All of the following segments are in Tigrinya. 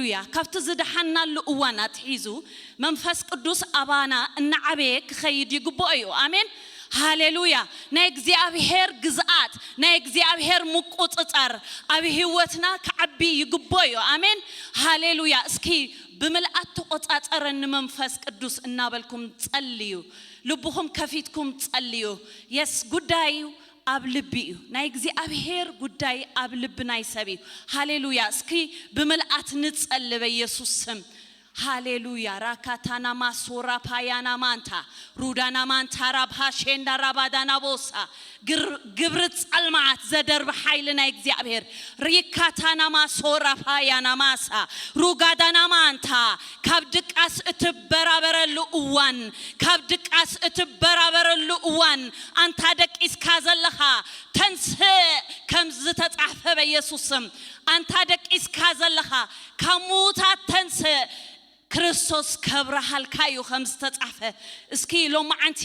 ሃሌሉያ። ካብቲ ዝደሓናሉ እዋን ኣትሒዙ መንፈስ ቅዱስ ኣባና እናዓበየ ክኸይድ ይግብኦ እዩ። ኣሜን። ሃሌሉያ። ናይ እግዚኣብሔር ግዝኣት፣ ናይ እግዚኣብሔር ምቁጽጻር ኣብ ህይወትና ክዓቢ ይግብኦ እዩ። ኣሜን። ሃሌሉያ። እስኪ ብምልኣት ተቆጻጸረኒ መንፈስ ቅዱስ እናበልኩም ጸልዩ። ልብኹም ከፊትኩም ጸልዩ። የስ ጉዳይ ኣብ ልቢ እዩ። ናይ እግዚኣብሔር ጉዳይ ኣብ ልቢ ናይ ሰብ እዩ። ሃሌሉያ። እስኪ ብምልኣት ንጸሊ በኢየሱስ ስም። ሃሌሉያ። ራካታና ማሶራ ፓያና ማንታ ሩዳና ማንታ ራብሃ ሼንዳ ራባዳና ቦሳ ግር- ግብሪ ጸልማዓት ዘደርብ ሓይሊ ናይ እግዚኣብሔር ሪካታና ማሶራ ፓያና ማሳ ሩጋዳና ማንታ ካብ ድቃስ እትበራበረሉ እዋን ካብ ድቃስ እትበራበረሉ እዋን ኣንታ ደቂስካ ዘለኻ ተንስእ ከም ዝተጻሕፈ በኢየሱስ ስም ኣንታ ደቂስካ ዘለኻ ካብ ምዉታት ተንስእ ክርስቶስ ከብረሃልካ እዩ ከም ዝተጻሕፈ እስኪ ሎማዓንቲ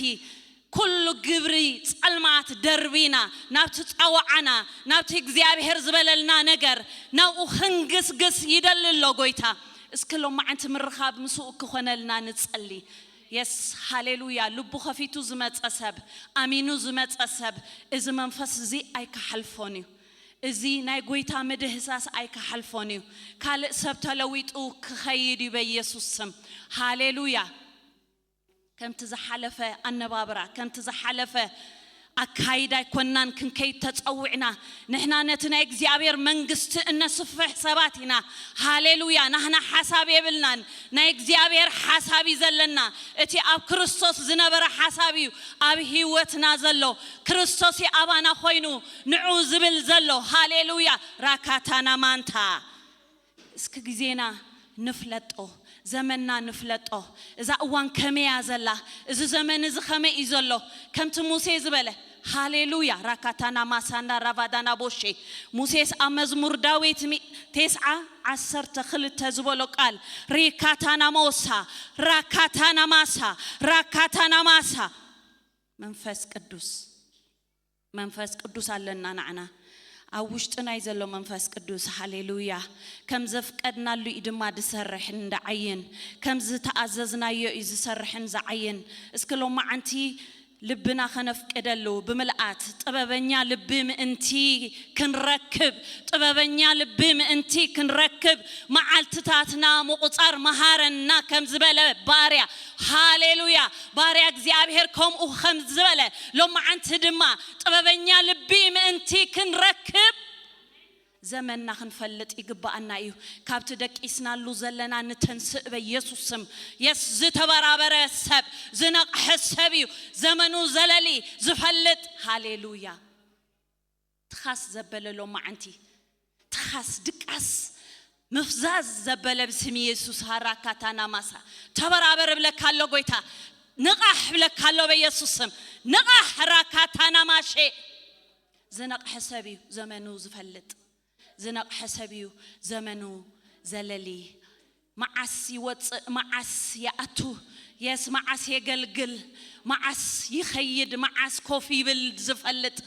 ኩሉ ግብሪ ጸልማት ደርቢና ናብቲ ጸዋዓና ናብቲ እግዚኣብሔር ዝበለልና ነገር ናብኡ ክንግስግስ ይደሊ ኣሎ ጎይታ እስኪ ሎማዓንቲ ምርኻብ ምስኡ ክኾነልና ንጸሊ የስ ሃሌሉያ ልቡ ከፊቱ ዝመጸ ሰብ ኣሚኑ ዝመጸ ሰብ እዚ መንፈስ እዚ ኣይክሓልፎን እዩ እዚ ናይ ጎይታ ምድህሳስ ኣይክሓልፎን እዩ ካልእ ሰብ ተለዊጡ ክኸይድ እዩ በኢየሱስ ስም ሃሌሉያ ከምቲ ዝሓለፈ ኣነባብራ ከምቲ ዝሓለፈ ኣካይዳ ኣይኮናን ክንከይድ ተጸዊዕና ንሕና ነቲ ናይ እግዚኣብሔር መንግስቲ እነስፍሕ ሰባት ኢና ሃሌሉያ ናህና ሓሳብ የብልናን ናይ እግዚኣብሔር ሓሳብ እዩ ዘለና እቲ ኣብ ክርስቶስ ዝነበረ ሓሳብ እዩ ኣብ ህይወትና ዘሎ ክርስቶስ እዩ ኣባና ኮይኑ ንዑ ዝብል ዘሎ ሃሌሉያ ራካታና ማንታ እስኪ ግዜና ንፍለጦ ዘመንና ንፍለጦ እዛ እዋን ከመያ ዘላ እዚ ዘመን እዚ ከመይ እዩ ዘሎ ከምቲ ሙሴ ዝበለ ሃሌሉያ ራካታና ማሳንዳ ራቫዳና ቦሼ ሙሴስ ኣብ መዝሙር ዳዊት ሚ- ቴስዓ ዓሰርተ ክልተ ዝበሎ ቃል ሪካታና ሞሳ ራካታና ማሳ ራካታና ማሳ መንፈስ ቅዱስ መንፈስ ቅዱስ ኣለና ንዓና ኣብ ውሽጥና እዩ ዘሎ መንፈስ ቅዱስ ሃሌሉያ ከም ዘፍቀድናሉ እዩ ድማ ዝሰርሕን ዝዓይን ከም ዝተኣዘዝናዮ እዩ ዝሰርሕን ዝዓይን እስኪ ሎማዓንቲ ልብና ከነፍቅደሉ ብምልኣት ጥበበኛ ልቢ ምእንቲ ክንረክብ ጥበበኛ ልቢ ምእንቲ ክንረክብ መዓልትታትና ምቑፃር መሃረና ከም ዝበለ ባርያ ሃሌሉያ ባርያ እግዚኣብሔር ከምኡ ከም ዝበለ ሎማዓንቲ ድማ ጥበበኛ ልቢ ምእንቲ ክንረክብ ዘመንና ክንፈልጥ ይግባኣና እዩ ካብቲ ደቂስናሉ ዘለና ንተንስእ በኢየሱስ ስም የስ ዝተበራበረ ሰብ ዝነቕሐ ሰብ እዩ ዘመኑ ዘለሊ ዝፈልጥ ሃሌሉያ ትኻስ ዘበለ ሎማዓንቲ ትኻስ ድቃስ ምፍዛዝ ዘበለ ብስም ኢየሱስ ሃራካታና ማሳ ተበራበር ብለካ ኣሎ ጎይታ ንቓሕ ብለካ ኣሎ በኢየሱስ ስም ንቓሕ ራካታና ማሼ ዝነቕሐ ሰብ እዩ ዘመኑ ዝፈልጥ ዝነቕሐ ሰብ እዩ ዘመኑ ዘለሊ መዓስ ይወፅእ መዓስ ይኣቱ የስ መዓስ የገልግል መዓስ ይኸይድ መዓስ ኮፍ ይብል ዝፈልጥ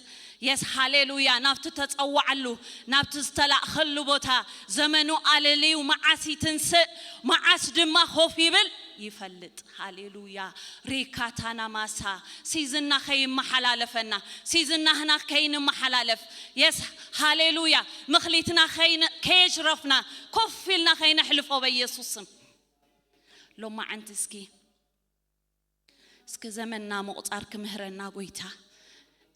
የስ ሃሌሉያ ናብቲ ተፀዋዓሉ ናብቲ ዝተላእኸሉ ቦታ ዘመኑ ኣለልዩ መዓስ ይትንስእ መዓስ ድማ ኮፍ ይብል ይፈልጥ ሃሌሉያ ሪካታና ማሳ ሲዝና ከይመሓላለፈና ሲዝናህና ከይንመሓላለፍ የስ ሃሌሉያ ምኽሊትና ከይን- ከየሽረፍና ኮፍ ኢልና ከይነሕልፎ በኢየሱስ ስም ሎማዓንቲ እስኪ እስኪ ዘመንና ምቑፃር ክምህረና ጎይታ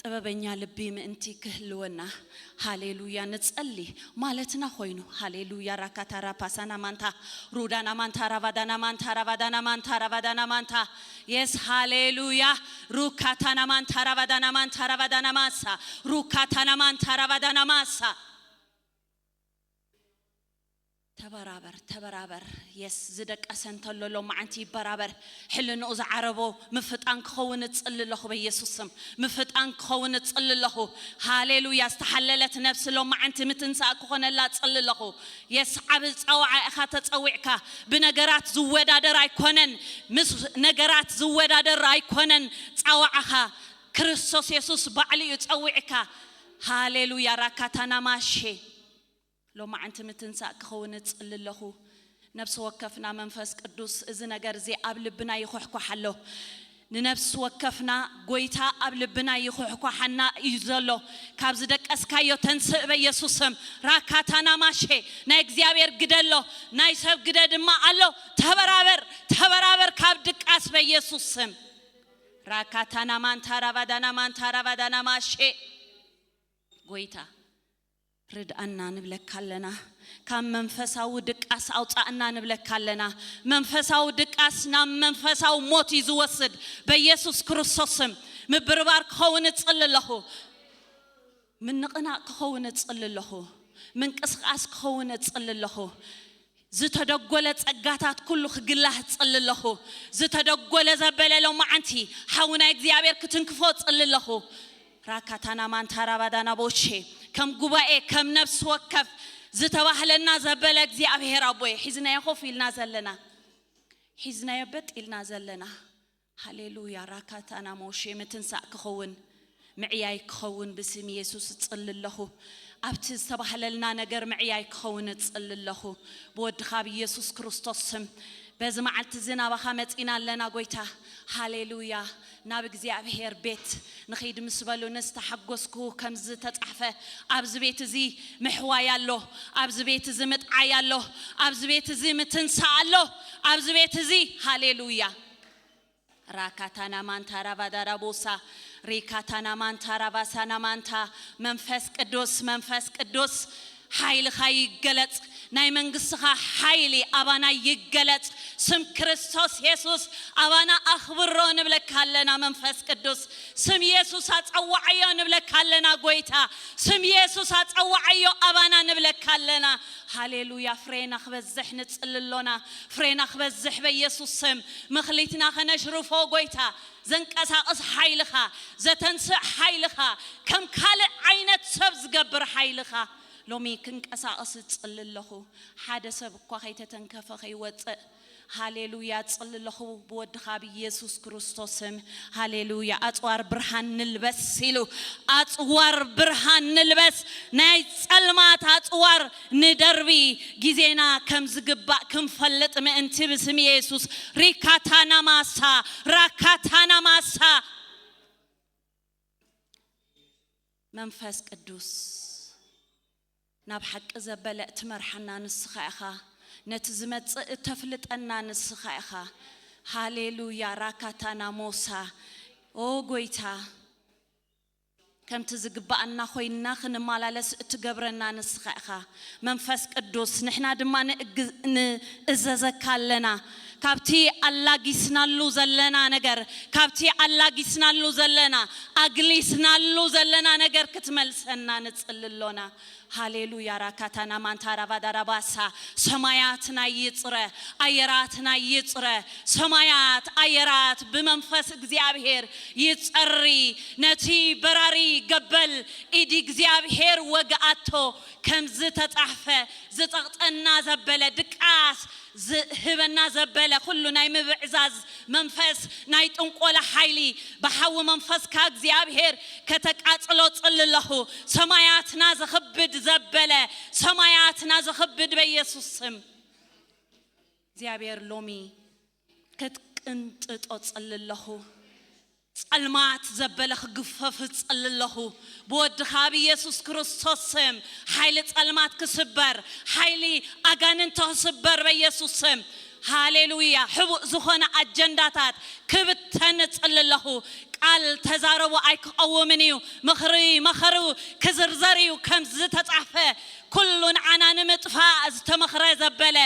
ጥበበኛ ልቢ ምእንቲ ክህልወና ሃሌሉያ ንጸሊ ማለትና ኮይኑ ሃሌሉያ ራካታ ራፓሳና ማንታ ሩዳና ማንታ ራቫዳና ማንታ ራቫዳና ማንታ ራቫዳና ማንታ የስ ሃሌሉያ ሩካታና ማንታ ራቫዳና ማንታ ራቫዳና ማሳ ሩካታና ማንታ ራቫዳና ማሳ ተበራበር ተበራበር የስ ዝደቀሰ እንተሎ ሎማዓንቲ ይበራበር ሕልንኡ ዝዓረቦ ምፍጣን ክኸውን እጽሊ ኣለኹ በኢየሱስ ስም ምፍጣን ክኸውን እጽሊ ኣለኹ ሃሌሉያ ዝተሓለለት ነብሲ ሎማዓንቲ ምትንሳእ ክኾነላ እጽሊ ኣለኹ የስ ዓብ ጸዋዓ ኢኻ ተጸዊዕካ ብነገራት ዝወዳደር ኣይኮነን ምስ ነገራት ዝወዳደር ኣይኮነን ጸዋዓኻ ክርስቶስ የሱስ ባዕሉ እዩ ጸዊዕካ ሃሌሉያ ራካታና ማሼ ሎማዓንቲ ምትንሳእ ክኸውን እጽሊ ኣለኹ ነፍሲ ወከፍና መንፈስ ቅዱስ እዚ ነገር እዚ ኣብ ልብና ይኹሕኳሕ ኣሎ። ንነፍሲ ወከፍና ጎይታ ኣብ ልብና ይኹሕኳሓና እዩ ዘሎ። ካብ ዝደቀስካዮ ተንስእ በኢየሱስ ስም። ራካታና ማሼ፣ ናይ እግዚኣብሔር ግደ ኣሎ፣ ናይ ሰብ ግደ ድማ ኣሎ። ተበራበር፣ ተበራበር ካብ ድቃስ በኢየሱስ ስም። ራካታና ማንታ ራባዳና ማንታ ራባዳና ማሼ። ጎይታ ርድኣና ንብለካ ኣለና። ካብ መንፈሳዊ ድቃስ ኣውፃእና ንብለካ ኣለና። መንፈሳዊ ድቃስ ናብ መንፈሳዊ ሞት እዩ ዝወስድ። በኢየሱስ ክርስቶስ ስም ምብርባር ክኸውን እጽል ኣለኹ። ምንቕናቕ ክኸውን እጽል ኣለኹ። ምንቅስቓስ ክኸውን እጽል ኣለኹ። ዝተደጎለ ጸጋታት ኩሉ ክግላህ እጽል ኣለኹ። ዝተደጎለ ዘበለ ሎማዓንቲ ሓውና እግዚኣብሔር ክትንክፎ እጽል ኣለኹ። ራካታና ማንታ ራባዳና ቦሼ፣ ከም ጉባኤ፣ ከም ነፍሲ ወከፍ ዝተባህለና ዘበለ እግዚኣብሔር ኣቦይ፣ ሒዝናዮ ኮፍ ኢልና ዘለና፣ ሒዝናዮ በጥ ኢልና ዘለና። ሃሌሉያ። ራካታና ሞሼ ምትንሳእ ክኸውን፣ ምዕያይ ክኸውን ብስም ኢየሱስ እጽል ኣለኹ። ኣብቲ ዝተባህለልና ነገር ምዕያይ ክኸውን እጽል ኣለኹ። ብወድኻ ብኢየሱስ ክርስቶስ ስም በዚ መዓልቲ እዚ ናባኻ መጺና ኣለና ጎይታ። ሃሌሉያ። ናብ እግዚኣብሔር ቤት ንኺድ ምስ በሉንስ ተሓጎስኩ፣ ከም ዝተጻሕፈ ኣብዚ ቤት እዚ ምሕዋይ ኣሎ፣ ኣብዚ ቤት እዚ ምጥዓይ ኣሎ፣ ኣብዚ ቤት እዚ ምትንሳእ ኣሎ፣ ኣብዚ ቤት እዚ። ሃሌሉያ። ራካታና ማንታ ራባዳራ ቦሳ፣ ሪካታና ማንታ ራባሳና ማንታ። መንፈስ ቅዱስ፣ መንፈስ ቅዱስ፣ ሓይልኻ ይገለጽ። ናይ መንግስትኻ ሓይሊ ኣባና ይገለጽ። ስም ክርስቶስ የሱስ ኣባና ኣኽብሮ ንብለካ ኣለና። መንፈስ ቅዱስ፣ ስም የሱስ ኣጸዋዓዮ ንብለካ ኣለና። ጎይታ፣ ስም የሱስ ኣጸዋዓዮ ኣባና ንብለካ ኣለና። ሃሌሉያ። ፍሬና ክበዝሕ ንጽሊ ኣሎና። ፍሬና ክበዝሕ በኢየሱስ ስም። መኽሊትና ከነሽርፎ ጎይታ፣ ዘንቀሳቕስ ሓይልኻ፣ ዘተንስእ ሓይልኻ፣ ከም ካልእ ዓይነት ሰብ ዝገብር ሓይልኻ ሎሚ ክንቀሳቐስ እጽሊ ኣለኹ። ሓደ ሰብ እኳ ከይተተንከፈ ከይወጽእ። ሃሌሉያ። እጽሊ ኣለኹ ብወድኻ ብኢየሱስ ክርስቶስ ስም። ሃሌሉያ። ኣጽዋር ብርሃን ንልበስ ኢሉ። ኣጽዋር ብርሃን ንልበስ። ናይ ጸልማት ኣጽዋር ንደርቢ። ግዜና ከም ዝግባእ ክንፈልጥ ምእንቲ ብስም የሱስ። ሪካታና ማሳ፣ ራካታና ማሳ። መንፈስ ቅዱስ፣ ናብ ሓቂ ዘበለ እትመርሓና ንስኻ ኢኻ። ነቲ ዝመጽእ እተፍልጠና ንስኻ ኢኻ። ሃሌሉያ። ራካታና ሞሳ። ኦ ጎይታ፣ ከምቲ ዝግባኣና ኮይንና ክንመላለስ እትገብረና ንስኻ ኢኻ። መንፈስ ቅዱስ፣ ንሕና ድማ ንእግ-፣ ንእዘዘካ ኣለና። ካብቲ ኣላጊስናሉ ዘለና ነገር፣ ካብቲ ኣላጊስናሉ ዘለና፣ ኣግሊስናሉ ዘለና ነገር ክትመልሰና ንጽሊ ኣሎና። ሃሌሉያ። ራካታና ማንታ ራባዳራባሳ። ሰማያትና ይጽረ፣ ኣየራትና ይጽረ። ሰማያት ኣየራት ብመንፈስ እግዚኣብሔር ይጸሪ። ነቲ በራሪ ገበል ኢድ እግዚኣብሔር ወግኣቶ። ከም ዝተጻሕፈ፣ ዝጸቕጠና ዘበለ ድቃስ ዝህበና ዘበለ ኩሉ ናይ ምብዕዛዝ መንፈስ፣ ናይ ጥንቆላ ሓይሊ ብሓዊ መንፈስካ እግዚኣብሔር ከተቃጽሎ ጽሊ ኣለኹ። ሰማያትና ዝኽብድ ዘበለ፣ ሰማያትና ዝኽብድ በኢየሱስ ስም እግዚኣብሔር ሎሚ ክትቅንጥጦ ጽሊ ኣለኹ። ጸልማት ዘበለ ክግፈፍ እጽሊ ኣለኹ። ብወድኻ ብኢየሱስ ክርስቶስ ስም ሓይሊ ጸልማት ክስበር፣ ሓይሊ ኣጋንንት ክስበር በኢየሱስ ስም። ሃሌሉያ። ሕቡእ ዝኾነ ኣጀንዳታት ክብተን እጽሊ ኣለኹ። ቃል ተዛረቡ ኣይክቐውምን እዩ። ምኽሪ መኸሩ ክዝርዘር እዩ። ከም ዝተጻሕፈ ኩሉ ንዓና ንምጥፋእ ዝተመኽረ ዘበለ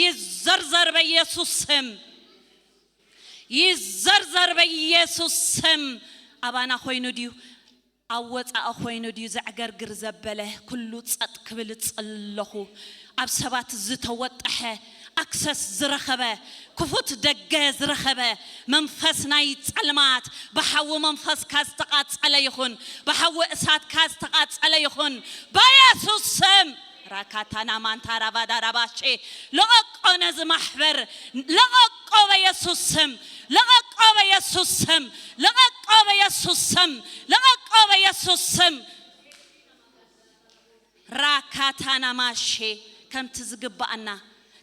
ይዘርዘር በኢየሱስ ስም። ይዘርዘር በኢየሱስ ስም። ኣባና ኮይኑ ድዩ? ኣብ ወፃኢ ኮይኑ ድዩ ዘዕገርግር ዘበለ? ኩሉ ፀጥ ክብል እፅሊ ኣለኹ። ኣብ ሰባት ዝተወጠሐ ኣክሰስ ዝረኸበ፣ ክፉት ደገ ዝረኸበ መንፈስ ናይ ፀልማት ብሓዊ መንፈስካ ዝተቓፀለ ይኹን፣ ብሓዊ እሳትካ ዝተቓፀለ ይኹን በኢየሱስ ስም። ራካታና ማንታ ራባዳ ራባሼ። ለቐቆ ነዚ ማሕበር፣ ለቐቆ በኢየሱስ ስም፣ ለቐቆ በኢየሱስ ስም፣ ለቐቆ በኢየሱስ ስም፣ ለቐቆ በኢየሱስ ስም። ራካታና ማሼ። ከምቲ ዝግባኣና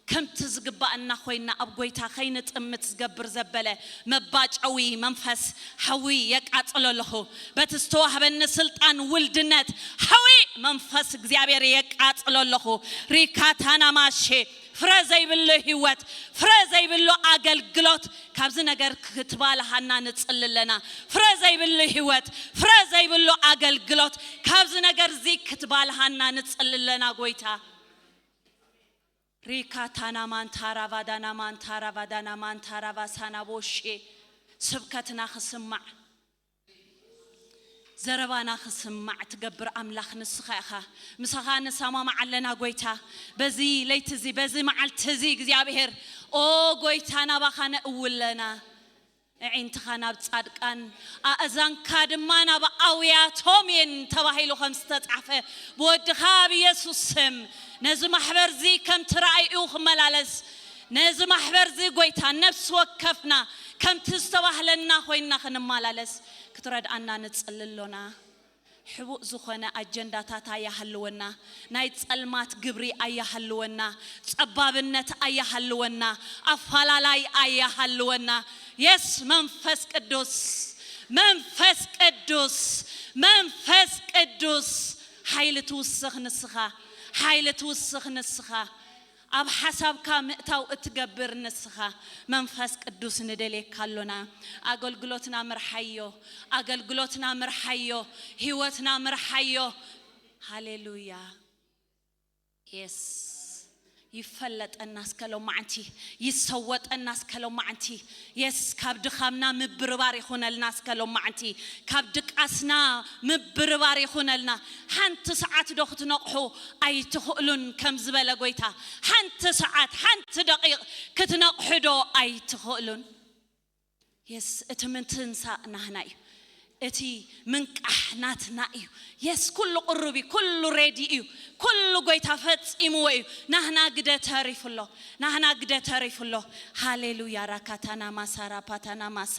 ከምቲ ዝግባእና ኮይና ኣብ ጎይታ ከይንጥምት ዝገብር ዘበለ መባጨዊ መንፈስ ሓዊ የቃጽሎ ኣለኹ። በቲ ዝተዋህበኒ ስልጣን ውልድነት ሓዊ መንፈስ እግዚኣብሔር የቃጽሎ ኣለኹ። ሪካታና ማሼ ፍረ ዘይብሉ ህይወት፣ ፍረ ዘይብሉ ኣገልግሎት ካብዚ ነገር ክትባልሃና ንጽሊ ኣለና። ፍረ ዘይብሉ ህይወት፣ ፍረ ዘይብሉ ኣገልግሎት ካብዚ ነገር እዚ ክትባልሃና ንጽሊ ኣለና ጎይታ። ሪካታና ማንታራ ቫዳና ማንታራ ቫዳና ማንታራ ቫሳና ቦሼ ስብከትና ክስማዕ ዘረባና ክስማዕ ትገብር ኣምላኽ ንስኻ ኢኻ። ምሳኻ ንሰማማዕ ኣለና ጎይታ። በዚ ለይቲ እዚ በዚ መዓልቲ እዚ እግዚኣብሔር ኦ ጎይታ ናባኻ ነእውለና። ኣዒንትኻ ናብ ጻድቃን ኣእዛንካ ድማ ናብ ኣውያቶም እየን ተባሂሉ ከም ዝተጻሕፈ ብወድኻ ብኢየሱስ ስም ነዚ ማሕበር እዚ ከምቲ ራእዩ ክመላለስ ነዚ ማሕበር እዚ ጎይታ ነፍሲ ወከፍና ከምቲ ዝተባህለና ኮይንና ክንመላለስ ክትረድኣና ንጽሊ ኣሎና። ሕቡእ ዝኾነ ኣጀንዳታት ኣይሃልወና። ናይ ጸልማት ግብሪ ኣይሃልወና። ጸባብነት ኣይሃልወና። ኣፋላላይ ኣይሃልወና። የስ መንፈስ ቅዱስ መንፈስ ቅዱስ መንፈስ ቅዱስ ሓይሊ ትውስኽ ንስኻ ሓይሊ ትውስኽ ንስኻ ኣብ ሓሳብካ ምእታው እትገብር ንስኻ መንፈስ ቅዱስ ንደልየካ ኣሎና። ኣገልግሎትና ምርሓዮ ኣገልግሎትና ምርሓዮ ህይወትና ምርሓዮ። ሃሌሉያ። የስ ይፈለጠና እስከ ሎማዓንቲ ይሰወጠና እስከ ሎማዓንቲ። የስ ካብ ድኻምና ምብርባር ይኹነልና እስከ ሎማዓንቲ። ካብ ድቃስና ምብርባር ይኹነልና። ሓንቲ ሰዓት ዶ ክትነቕሑ ኣይትኽእሉን ከም ዝበለ ጎይታ ሓንቲ ሰዓት ሓንቲ ደቂቕ ክትነቕሑ ዶ ኣይትኽእሉን? የስ እቲ ምትንሳእ ናህና እዩ። እቲ ምንቃሕ ናትና እዩ። የስ ኩሉ ቅሩብ እዩ። ኩሉ ሬዲ እዩ። ኩሉ ጎይታ ፈጺምዎ እዩ። ናህና ግደ ተሪፉ ኣሎ። ናህና ግደ ተሪፉ ኣሎ። ሃሌሉያ ራካታና ማሳ ራፓታና ማሳ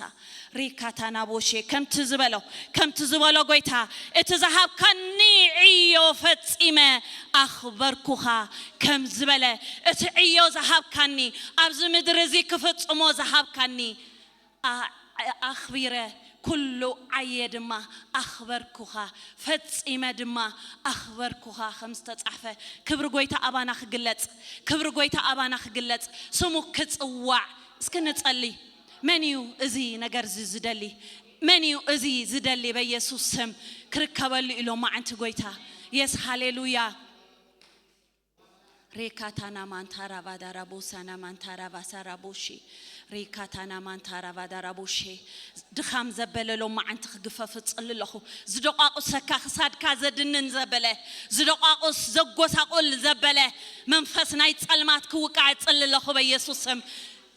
ሪካታና ቦሼ ከምቲ ዝበሎ ከምቲ ዝበሎ ጎይታ እቲ ዝሃብካኒ ዕዮ ፈጺመ ኣኽበርኩኻ ከም ዝበለ እቲ ዕዮ ዝሃብካኒ ኣብዚ ምድሪ እዚ ክፍጽሞ ዝሃብካኒ ኣኽቢረ ኩሉ ዓየ ድማ ኣኽበርኩኻ ፈጺመ ድማ ኣኽበርኩኻ ከም ዝተጻሕፈ ክብሪ ጎይታ ኣባና ክግለጽ ክብሪ ጎይታ ኣባና ክግለጽ ስሙ ክጽዋዕ እስኪ ንጸሊ። መን እዩ እዚ ነገር እዚ ዝደሊ? መን እዩ እዚ ዝደሊ? በኢየሱስ ስም ክርከበሉ ኢሎ ማዓንቲ ጎይታ የስ ሃሌሉያ። ሬካታና ማንታራ ቫዳራ ቦሳና ማንታራ ቫሳራ ቦሼ ሬካታና ማንታራ ቫዳራ ቦሼ ድኻም ዘበለሎ ማዓንቲ ክግፈፍ እጽሊ ኣለኹ። ዝደቋቁሰካ ክሳድካ ዘድንን ዘበለ ዝደቋቁስ ዘጎሳቁል ዘበለ መንፈስ ናይ ጸልማት ክውቃዕ እጽሊ ኣለኹ በኢየሱስ ስም።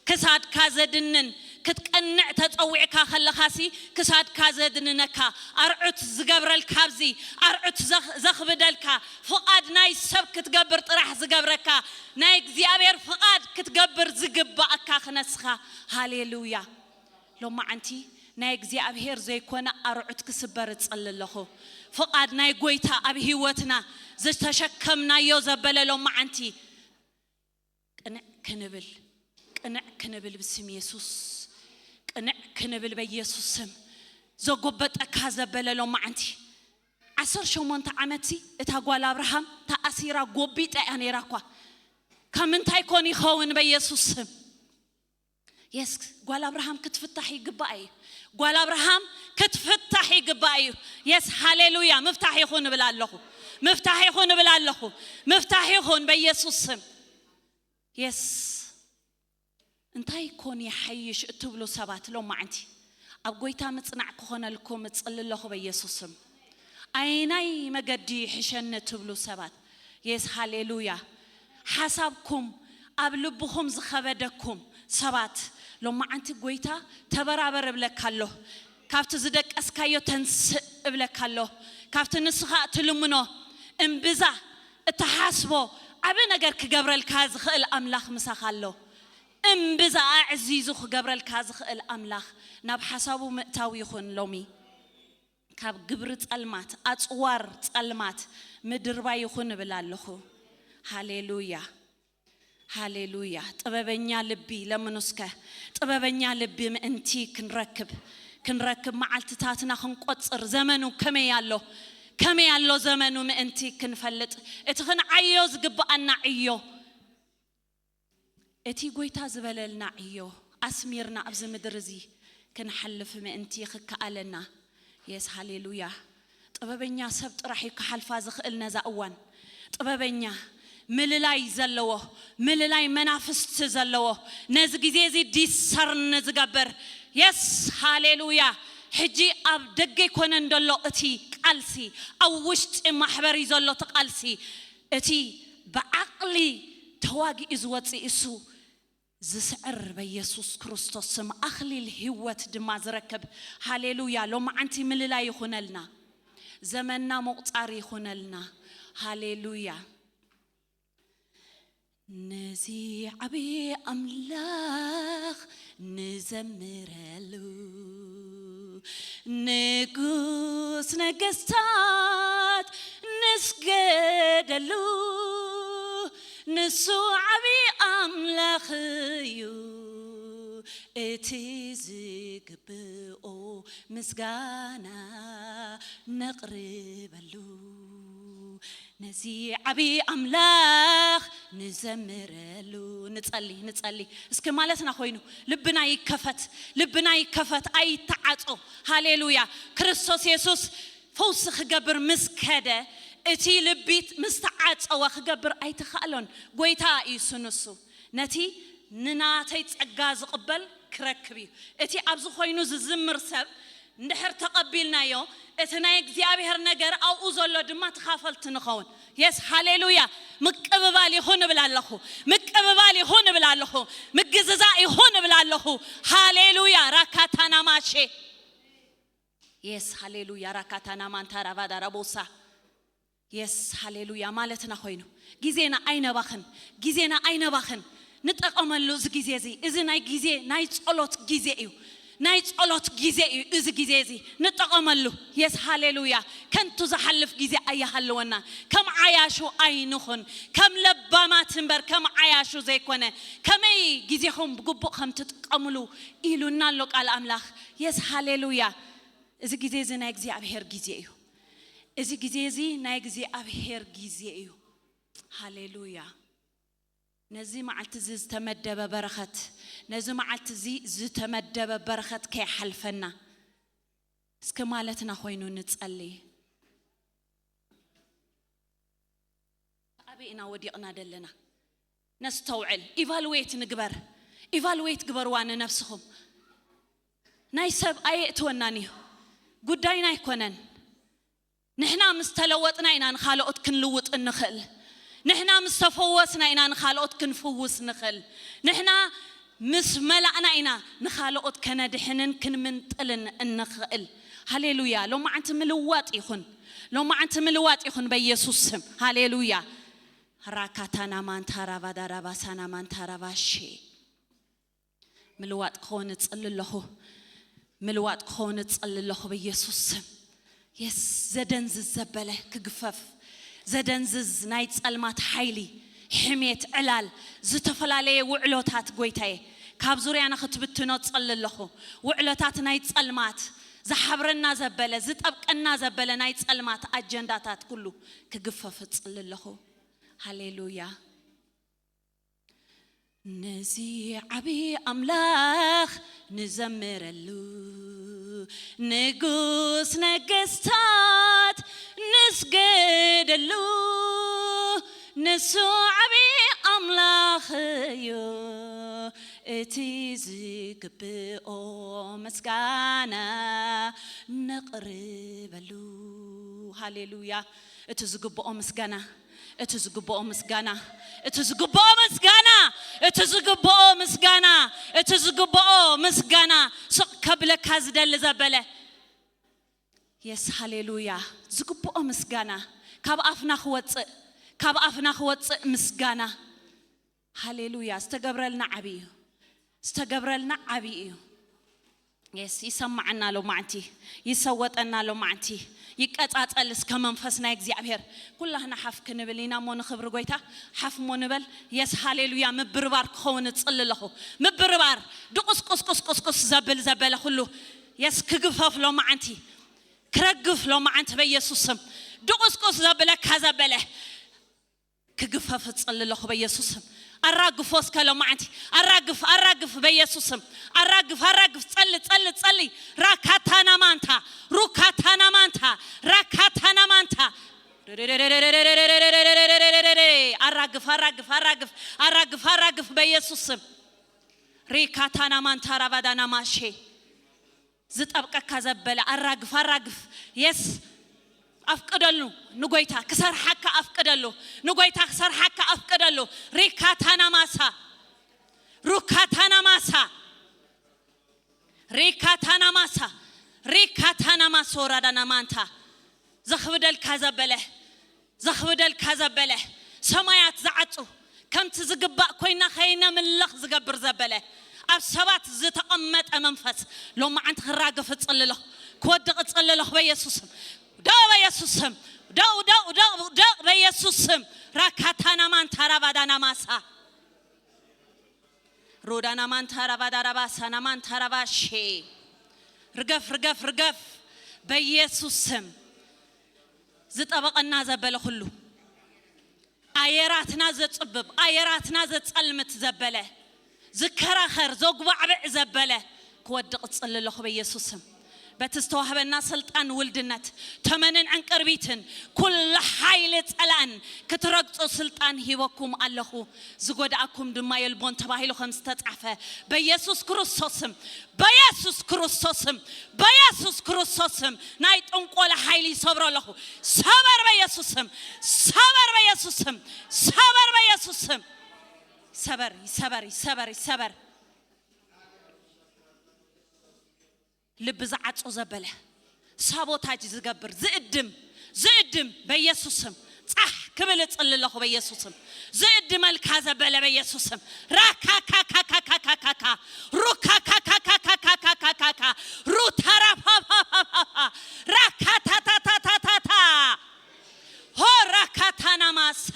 ክሳድካ ዘድንን ክትቀንዕ ተጸዊዕካ ከለኻሲ ክሳድካ ዘድንነካ ኣርዑት ዝገብረልካ ኣብዚ ኣርዑት ዘኽብደልካ ፍቓድ ናይ ሰብ ክትገብር ጥራሕ ዝገብረካ ናይ እግዚኣብሔር ፍቓድ ክትገብር ዝግባኣካ ክነስኻ። ሃሌሉያ። ሎማዓንቲ ናይ እግዚኣብሔር ዘይኮነ ኣርዑት ክስበር እጸሊ ኣለኹ። ፍቓድ ናይ ጎይታ ኣብ ህይወትና ዝተሸከምናዮ ዘበለ ሎማዓንቲ ቅንዕ ክንብል ቅንዕ ክንብል ብስም የሱስ ቅንዕ ክንብል በየሱስ ስም። ዘጎበጠካ ዘበለ ሎማዓንቲ ዓሰርተ ሸሞንተ ዓመትሲ እታ ጓል ኣብርሃም ተኣሲራ ጎቢጣ እያ ነይራ እኳ። ካብ ምንታይ ኮን ይኸውን በየሱስ ስም? የስ ጓል ኣብርሃም ክትፍታሕ ይግባእ እዩ። ጓል ኣብርሃም ክትፍታሕ ይግባእ እዩ። የስ ሃሌሉያ። ምፍታሕ ይኹን እብል ኣለኹ። ምፍታሕ ይኹን እብል ኣለኹ። ምፍታሕ ይኹን በኢየሱስ ስም። የስ እንታይ ኮን ይሓይሽ እትብሉ ሰባት ሎማዓንቲ ኣብ ጎይታ ምጽናዕ ክኾነልኩም እጽሊ ኣለኹ በኢየሱስ ስም። ኣይናይ መገዲ ይሕሸኒ እትብሉ ሰባት የስ ሃሌሉያ። ሓሳብኩም ኣብ ልብኹም ዝኸበደኩም ሰባት ሎማዓንቲ ጎይታ ተበራበር እብለካ ኣሎ። ካብቲ ዝደቀስካዮ ተንስእ እብለካ ኣሎ። ካብቲ ንስኻ እትልምኖ እምብዛ እትሓስቦ ዓቢ ነገር ክገብረልካ ዝኽእል ኣምላኽ ምሳኻ ኣሎ። እምብዛ ኣዕዚዙ ክገብረልካ ዝኽእል ኣምላኽ ናብ ሓሳቡ ምእታው ይኹን ሎሚ። ካብ ግብሪ ጸልማት ኣጽዋር ጸልማት ምድርባይ ይኹን እብል ኣለኹ። ሃሌሉያ። ሃሌሉያ። ጥበበኛ ልቢ ለምኑ እስከ። ጥበበኛ ልቢ ምእንቲ ክንረክብ፣ ክንረክብ መዓልትታትና ክንቆጽር፣ ዘመኑ ከመይ ኣሎ፣ ከመይ ኣሎ ዘመኑ ምእንቲ ክንፈልጥ፣ እቲ ክንዓዮ ዝግብኣና ዕዮ፣ እቲ ጎይታ ዝበለልና ዕዮ ኣስሚርና ኣብዚ ምድሪ እዚ ክንሓልፍ ምእንቲ ክከኣለና። የስ፣ ሃሌሉያ። ጥበበኛ ሰብ ጥራሕ እዩ ክሓልፋ ዝኽእል ነዛ እዋን። ጥበበኛ ምልላይ ዘለዎ፣ ምልላይ መናፍስቲ ዘለዎ፣ ነዚ ግዜ እዚ ዲሰርን ዝገብር። የስ፣ ሃሌሉያ። ሕጂ ኣብ ደገ ይኮነን ደሎ እቲ ቃልሲ፣ ኣብ ውሽጢ ማሕበር እዩ ዘሎ እቲ ቃልሲ። እቲ ብዓቕሊ ተዋጊኡ ዝወፅእ እሱ ዝስዕር በኢየሱስ ክርስቶስ ስም ኣኽሊል ህይወት ድማ ዝረክብ። ሃሌሉያ። ሎማዓንቲ ምልላይ ይኹነልና፣ ዘመንና ምቑጻር ይኹነልና። ሃሌሉያ። ነዚ ዓብዪ ኣምላኽ ንዘምረሉ፣ ንጉስ ነገስታት ንስገደሉ፣ ንሱ ዓብዪ ኣምላኽ እዩ፣ እቲ ዝግብኦ ምስጋና ነቕርበሉ። ነዚ ዓብዪ ኣምላኽ ንዘምረሉ። ንጸሊ፣ ንጸሊ። እስኪ ማለትና ኮይኑ፣ ልብና ይከፈት፣ ልብና ይከፈት፣ ኣይተዓጾ። ሃሌሉያ። ክርስቶስ የሱስ ፈውሲ ክገብር ምስ ከደ፣ እቲ ልቢት ምስ ተዓጸወ ክገብር ኣይተኻእሎን። ጎይታ እዩ እሱ ንሱ። ነቲ ንናተይ ጸጋ ዝቕበል ክረክብ እዩ። እቲ ኣብዚ ኮይኑ ዝዝምር ሰብ እንድሕር ተቐቢልናዮ፣ እቲ ናይ እግዚኣብሔር ነገር ኣብኡ ዘሎ ድማ ተኻፈልቲ ንኸውን። የስ፣ ሃሌሉያ። ምቅብባል ይኹን እብል ኣለኹ። ምቅብባል ይኹን እብል ኣለኹ። ምግዝዛእ ይኹን እብል ኣለኹ። ሃሌሉያ። ራካታና ማሼ። የስ፣ ሃሌሉያ። ራካታና ማንታ ራቫዳ ራቦሳ። የስ፣ ሃሌሉያ ማለትና ኮይኑ፣ ግዜና ኣይነባኽን፣ ግዜና ኣይነባኽን። ንጠቐመሉ እዚ ግዜ እዚ። እዚ ናይ ግዜ፣ ናይ ጸሎት ግዜ እዩ። ናይ ጸሎት ግዜ እዩ እዚ ግዜ እዚ። ንጠቐመሉ። የስ፣ ሃሌሉያ። ከንቱ ዝሓልፍ ግዜ ኣይሃልወና። ከም ዓያሹ ኣይንኹን። ከም ለባማት እምበር ከም ዓያሹ ዘይኮነ። ከመይ ግዜኹም ብግቡእ ከም ትጥቀምሉ ኢሉና ኣሎ ቃል ኣምላኽ። የስ፣ ሃሌሉያ። እዚ ግዜ እዚ ናይ እግዚኣብሔር ግዜ እዩ። እዚ ግዜ እዚ ናይ እግዚኣብሔር ግዜ እዩ። ሃሌሉያ። ነዚ መዓልቲ እዚ ዝተመደበ በረኸት፣ ነዚ መዓልቲ እዚ ዝተመደበ በረኸት ከይሓልፈና፣ እስኪ ማለትና ኮይኑ ንጸሊ። ኣበይ ኢና ወዲቕና ደለና? ነስተውዕል። ኢቫሉዌት ንግበር። ኢቫሉዌት ግበርዋ ንነፍስኹም። ናይ ሰብ ኣየእትወናን እዩ። ጉዳይና ኣይኮነን። ንሕና ምስ ተለወጥና ኢና ንኻልኦት ክንልውጥ እንኽእል። ንሕና ምስ ተፈወስና ኢና ንኻልኦት ክንፍውስ ንኽእል። ንሕና ምስ መላእና ኢና ንኻልኦት ከነድሕንን ክንምንጥልን እንኽእል። ሃሌሉያ። ሎማዓንቲ ምልዋጥ ይኹን። ሎማዓንቲ ምልዋጥ ይኹን በኢየሱስ ስም። ሃሌሉያ። ራካታና ማንታ ራቫዳ ራባሳና ማንታ ራባሼ። ምልዋጥ ክኸውን እጽሊ ኣለኹ። ምልዋጥ ክኸውን እጽሊ ኣለኹ በኢየሱስ ስም። የስ፣ ዘደንዝዝ ዘበለ ክግፈፍ። ዘደንዝዝ ናይ ጸልማት ሓይሊ፣ ሕሜት፣ ዕላል፣ ዝተፈላለየ ውዕሎታት ጎይታየ፣ ካብ ዙርያና ክትብትኖ እጽሊ ኣለኹ። ውዕሎታት ናይ ጸልማት፣ ዝሓብረና ዘበለ፣ ዝጠብቀና ዘበለ ናይ ጸልማት ኣጀንዳታት ኩሉ ክግፈፍ እጽሊ ኣለኹ። ሃሌሉያ። ነዚ ዓብዪ ኣምላኽ ንዘምረሉ፣ ንጉስ ነገስታት ንስገደሉ፣ ንሱ ዓብዪ ኣምላኽ እዩ፣ እቲ ዝግብኦ ምስጋና ነቕርበሉ። ሃሌሉያ። እቲ ዝግብኦ ምስጋና፣ እቲ ዝግብኦ ምስጋና፣ እቲ ዝግብኦ ምስጋና፣ እቲ ዝግብኦ ምስጋና፣ እቲ ዝግብኦ ምስጋና ስቕ ከብለካ ዝደሊ ዘበለ። የስ፣ ሃሌሉያ። ዝግብኦ ምስጋና ካብ ኣፍና ክወጽእ፣ ካብ ኣፍና ክወጽእ ምስጋና። ሃሌሉያ። ዝተገብረልና ዓቢ እዩ። ዝተገብረልና ዓቢ እዩ። የስ ይሰማዓና ሎማዓንቲ፣ ይሰወጠና ሎማዓንቲ። ይቀጻጸል እስከ መንፈስ ናይ እግዚኣብሔር። ኩላህና ሓፍ ክንብል ኢና እሞ ንኽብሪ ጎይታ ሓፍ እሞ ንበል። የስ ሃሌሉያ። ምብርባር ክኸውን እጽሊ ኣለኹ። ምብርባር ድቁስቁስቁስቁስቁስ ዘብል ዘበለ ኩሉ የስ ክግፈፍ ሎማዓንቲ፣ ክረግፍ ሎማዓንቲ በኢየሱስ ስም። ድቁስቁስ ዘብለካ ዘበለ ክግፈፍ እጽሊ ኣለኹ በኢየሱስ ስም። ኣራግፎ እስከ ሎማዓንቲ። ኣራግፍ ኣራግፍ በኢየሱስ ስም። ኣራግፍ ኣራግፍ። ጸሊ ጸሊ ጸሊ። ራካታና ማንታ፣ ሩካታና ማንታ፣ ራካታና ማንታ። ኣራግፍ ኣራግፍ ኣራግፍ ኣራግፍ ኣራግፍ በኢየሱስ ስም። ሪካታና ማንታ ራባዳና ማሼ። ዝጠብቀካ ዘበለ ኣራግፍ ኣራግፍ። የስ ኣፍቅደሉ። ንጎይታ ክሰርሓካ ኣፍቅደሉ። ንጎይታ ክሰርሓካ ኣፍቅደሉ። ሪካታና ማሳ፣ ሩካታና ማሳ፣ ሪካታና ማሳ፣ ሪካታና ማሶ ራዳና ማንታ። ዘኽብደልካ ዘበለ፣ ዘኽብደልካ ዘበለ፣ ሰማያት ዝዓጹ፣ ከምቲ ዝግባእ ኮይና ከይነምልኽ ዝገብር ዘበለ፣ ኣብ ሰባት ዝተቐመጠ መንፈስ ሎማዓንቲ ክራገፍ እጽልለኹ፣ ክወድቕ እጽልለኹ በኢየሱስ ስም። ደው በኢየሱስ ስም። ደው ደው ደው ደው በኢየሱስ ስም። ራካታና ማንታ ራባዳና ማሳ። ሮዳና ማንታ ራባዳ ራባሳ ናማንታ ራባሼ። ርገፍ ርገፍ ርገፍ በኢየሱስ ስም። ዝጠበቐና ዘበለ ኩሉ፣ ኣየራትና ዘጽብብ፣ ኣየራትና ዘጸልምት ዘበለ፣ ዝከራኸር ዘጉባዕብዕ ዘበለ ክወድቕ እጽሊ ኣለኹ በኢየሱስ ስም። በቲ ዝተዋህበና ስልጣን ውልድነት፣ ተመንን ዕንቅርቢትን ኩሉ ሓይሊ ጸላእን ክትረግጹ ስልጣን ሂበኩም ኣለኹ። ዝጎድኣኩም ድማ የልቦን ተባሂሉ ከም ዝተጻሕፈ በኢየሱስ ክርስቶስ ስም፣ በኢየሱስ ክርስቶስ ስም፣ በኢየሱስ ክርስቶስ ስም ናይ ጥንቆላ ሓይሊ ይሰብሮ ኣለኹ። ሰበር በኢየሱስ ስም፣ ሰበር በኢየሱስ ስም፣ ሰበር በኢየሱስ ስም። ይሰበር፣ ይሰበር፣ ይሰበር፣ ይሰበር። ልቢ ዝዓጹ ዘበለ፣ ሳቦታጅ ዝገብር፣ ዝእድም፣ ዝእድም በኢየሱስ ስም ጻሕ ክብል እጽሊ ኣለኹ በኢየሱስ ስም። ዝእድመልካ ዘበለ በኢየሱስ ስም። ራካካካካካካካ፣ ሩካካካካካካ፣ ሩታራፓፓፓፓፓ፣ ራካታታታታታታ፣ ሆ ራካታናማሳ።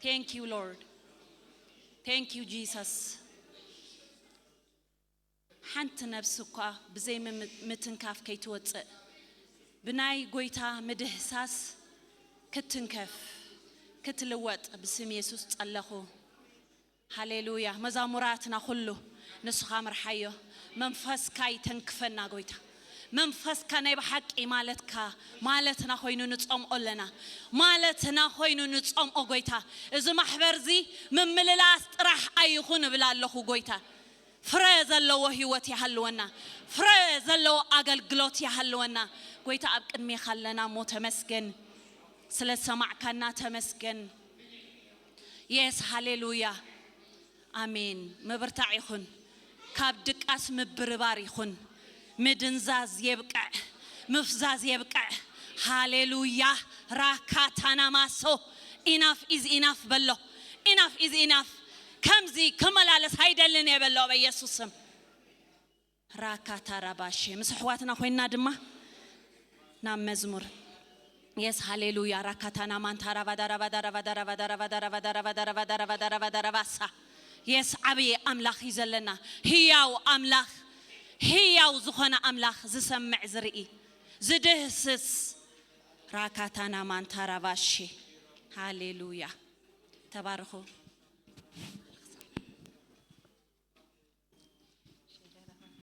Thank you, Lord. Thank you, Jesus. ሓንቲ ነፍሲ እኳ ብዘይ ምም-፣ ምትንካፍ ከይትወጽእ፣ ብናይ ጎይታ ምድህሳስ ክትንከፍ፣ ክትልወጥ ብስም የሱስ ጸለኹ። ሃሌሉያ። መዛሙራትና ኩሉ ንስኻ ምርሓዮ። መንፈስካ ይተንክፈና ጎይታ። መንፈስካ ናይ ብሓቂ ማለትካ፣ ማለትና ኮይኑ ንጸምኦ ኣለና። ማለትና ኮይኑ ንጸምኦ ጎይታ። እዚ ማሕበር እዚ ምምልላስ ጥራሕ ኣይኹን እብል ኣለኹ ጎይታ። ፍረ ዘለዎ ህይወት ይሃልወና። ፍረ ዘለዎ ኣገልግሎት ይሃልወና። ጎይታ ኣብ ቅድሜኻ ኣለና እሞ ተመስገን። ስለ ሰማዕካና ተመስገን። የስ ሃሌሉያ። ኣሜን። ምብርታዕ ይኹን። ካብ ድቃስ ምብርባር ይኹን። ምድንዛዝ የብቅዕ። ምፍዛዝ የብቅዕ። ሃሌሉያ። ራካታናማሶ። ኢናፍ ኢዝ ኢናፍ በሎ። ኢናፍ ኢዝ ኢናፍ። ከምዚ ክመላለስ ኣይደልን እየ በሎ በኢየሱስ ስም። ራካታ ራባሼ። ምስ ኣሕዋትና ኮይንና ድማ ናብ መዝሙር። የስ ሃሌሉያ። ራካታና ማንታ ራባዳ ራባዳ ራባዳ ራባዳ ራባዳ ራባዳ ራባዳ ራባዳ ራባዳ ራባዳ ራባሳ። የስ ዓብዪ ኣምላኽ እዩ ዘለና። ህያው ኣምላኽ፣ ህያው ዝኾነ ኣምላኽ፣ ዝሰምዕ ዝርኢ ዝድህስስ። ራካታና ማንታ ራባሼ። ሃሌሉያ። ተባረኹ።